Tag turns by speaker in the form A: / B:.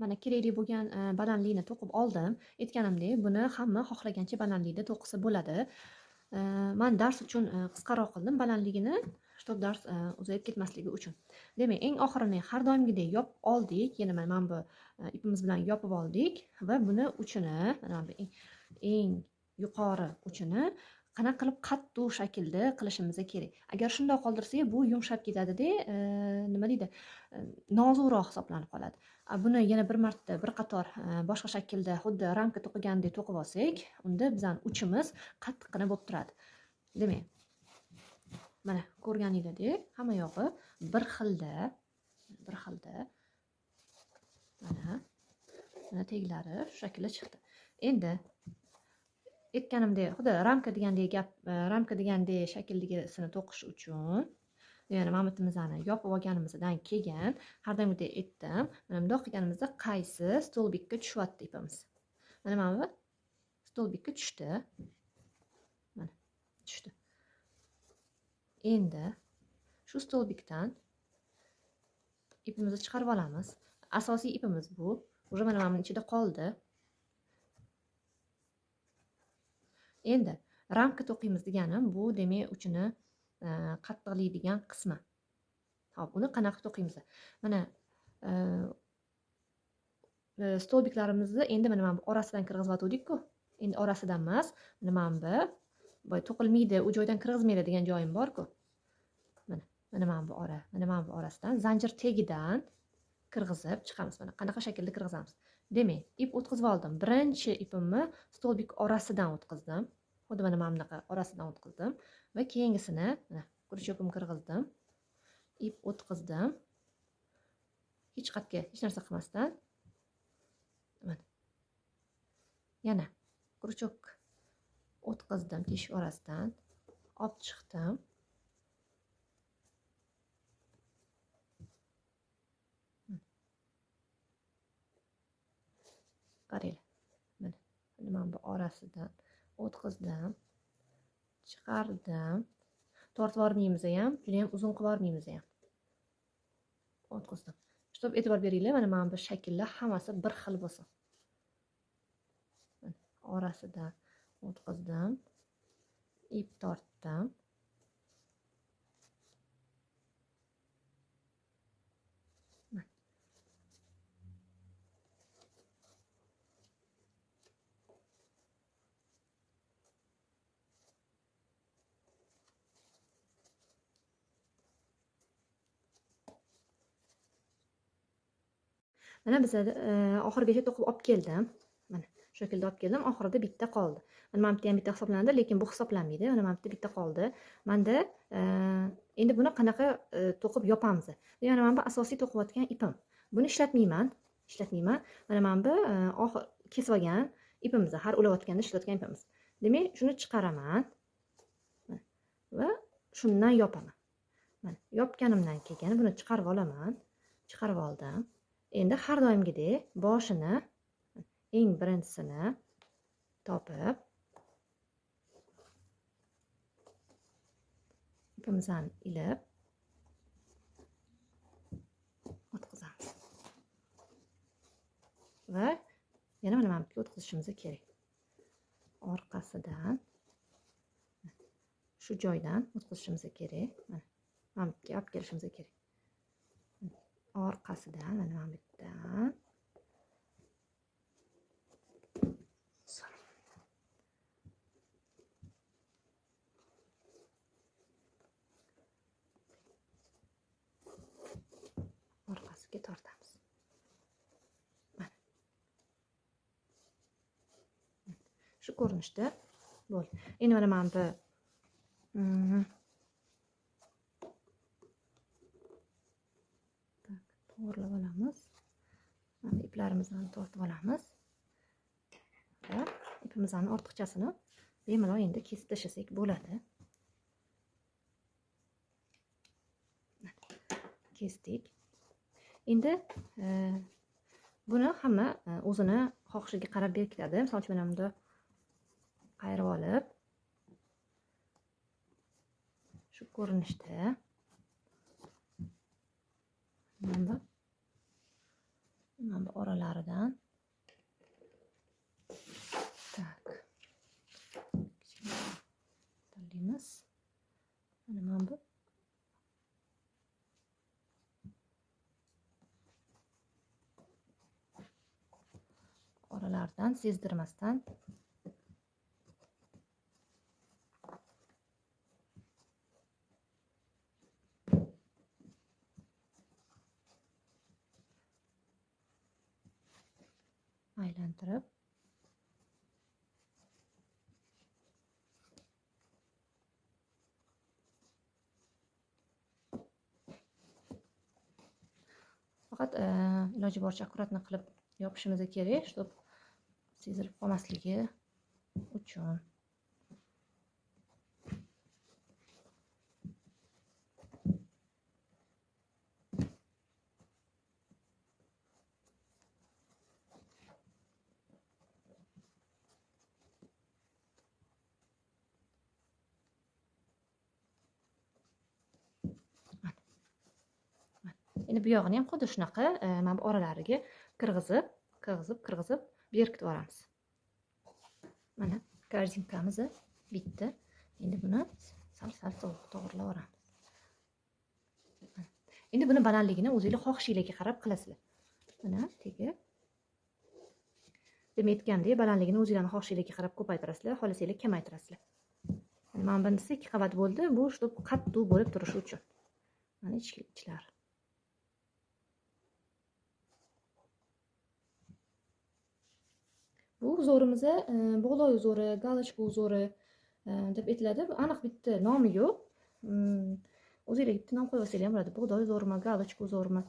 A: Mana kerakli bo'lgan balandlikni to'qib oldim. Aytganimdek, buni hamma xohlagancha balandlikda to'qisa bo'ladi. Man dars uchun qisqaroq qildim balandligini, чтоб dars uzayib ketmasligi uchun. Demak, eng oxirini har doimgidek yopib oldik. Yana mana bu ipimiz bilan yopib oldik va buni uchini, mana bu eng yuqori uchini qanaqa qilib qattiq shaklda qilishimiz kerak. Agar shundoq qoldirsak, bu yumshab ketadi-da, nima deydi, nozikroq hisoblanib qoladi. Buni yana bir marta bir qator boshqa shaklda xuddi ramka to'qigandek to'qib olsak, unda bizning uchimiz qattiqqina bo'lib turadi. Demak, mana ko'rganingizdek, hamma yog'i bir xilda, bir xilda. Mana teglari shu shaklda chiqdi. Endi aytganimdek, xuddi ramka degandek gap, ramka degandek shakldagisini to'qish uchun, ya'ni mamitimizni yopib olganimizdan keyin har doimgidek aytdim, mana bundoq qilganimizda qaysi stolbikka tushyapti ipimiz. Mana bu stolbikka tushdi. Mana tushdi. Endi shu stolbikdan ipimizni chiqarib olamiz. Asosiy ipimiz bu. Уже mana buning ichida qoldi. Endi ramka to'qiymiz deganim bu demak uchini qattiqlaydigan qismi. Xo'p, uni qanaqa to'qiymiz? Mana stolbiklarimizni endi mana bu orasidan kirgizayotgandik-ku. Endi orasidan emas, mana bu boy to'qilmaydi, u joydan kirgizmaydi degan joyim bor-ku. Mana bu ora, mana bu orasidan zanjir tagidan kirgizib chiqamiz. Mana qanaqa shaklda kirgizamiz? Demak, ip o'tkazib oldim. Birinchi ipimni stolbik orasidan o'tkazdim. Xuddi mana bunaqa orasidan o'tkazdim va keyingisini mana крючокim kirgizdim. Ip o'tkazdim. Hech qayerga hech narsa qilmasdan mana yana крючок o'tkazdim teshik orasidan olib chiqdim. Qaranglar. Mana bu orasidan o'tkazdim, chiqardim. Tortib yubormaymiz ham, juda ham uzun qilib yubormaymiz ham. O'tkazdim. Shtob e'tibor beringlar, mana bu shakllar hammasi bir xil bo'lsin. Mana orasidan o'tkazdim, ip tortdim. Mana biz oxirigacha to'qib olib keldim. Mana shu shaklda olib keldim. Oxirida bitta qoldi. Mana bu yerda ham bitta hisoblanadi, lekin bu hisoblanmaydi. Mana bu yerda bitta qoldi. Menda endi buni qanaqa to'qib yopamiz? Ya'ni mana bu asosiy to'qiyotgan ipim. Buni ishlatmayman. Ishlatmayman. Mana bu oxir kesib olgan ipimizni, har ulayotganda ishlatgan ipimiz. Demak, shuni chiqaraman va shundan yopaman. Mana yopganimdan keyin buni chiqarib olaman. Chiqarib oldim. Endi har doimgidek boshini eng birinchisini topib ipimizni ilib o'tkazamiz. Va yana mana bu yerga o'tkazishimiz kerak. Orqasidan shu joydan o'tkazishimiz kerak. Mana bu yerga olib kelishimiz kerak. Orqasidan mana bu yerdan orqasiga tortamiz. Mana. Shu ko'rinishda bo'ldi. Endi mana bu to'g'rilab olamiz. Mana iplarimizni tortib olamiz. Va ipimizni ortiqchasini bemalol endi kesib tashlasak bo'ladi. Kesdik. Endi buni hamma o'zini xohishiga qarab berkitadi. Misol uchun mana bunda qayirib olib shu ko'rinishda mana bu Mana bu oralaridan. Tak. Tanlaymiz. Mana bu. Oralardan sezdirmasdan aylantirib faqat iloji boricha akkuratni qilib yopishimiz kerak, чтоб sezilib qolmasligi uchun. Endi bu yog'ini ham xuddi shunaqa mana bu oralariga kirg'izib, kirg'izib, berkitib yuboramiz. Mana korzinkamiz bitdi. Endi buni sal-sal to'g'rilab yuboramiz. Endi buni balandligini o'zingizlar xohishingizga qarab qilasizlar. Mana tegi. Demak, aytgandek, balandligini o'zingizlarning xohishingizga qarab ko'paytirasizlar, xohlasanglar kamaytirasizlar. Mana bunisi 2 qavat bo'ldi. Bu shub qattiq bo'lib turishi uchun. Mana ichlar. Bu uzorimiz bug'doy uzori, galochka uzori deb aytiladi. Bu aniq bitta nomi yo'q. O'zingizlar bitta nom qo'yib olsanglar ham bo'ladi. Bug'doy uzorimi, galochka uzorimi.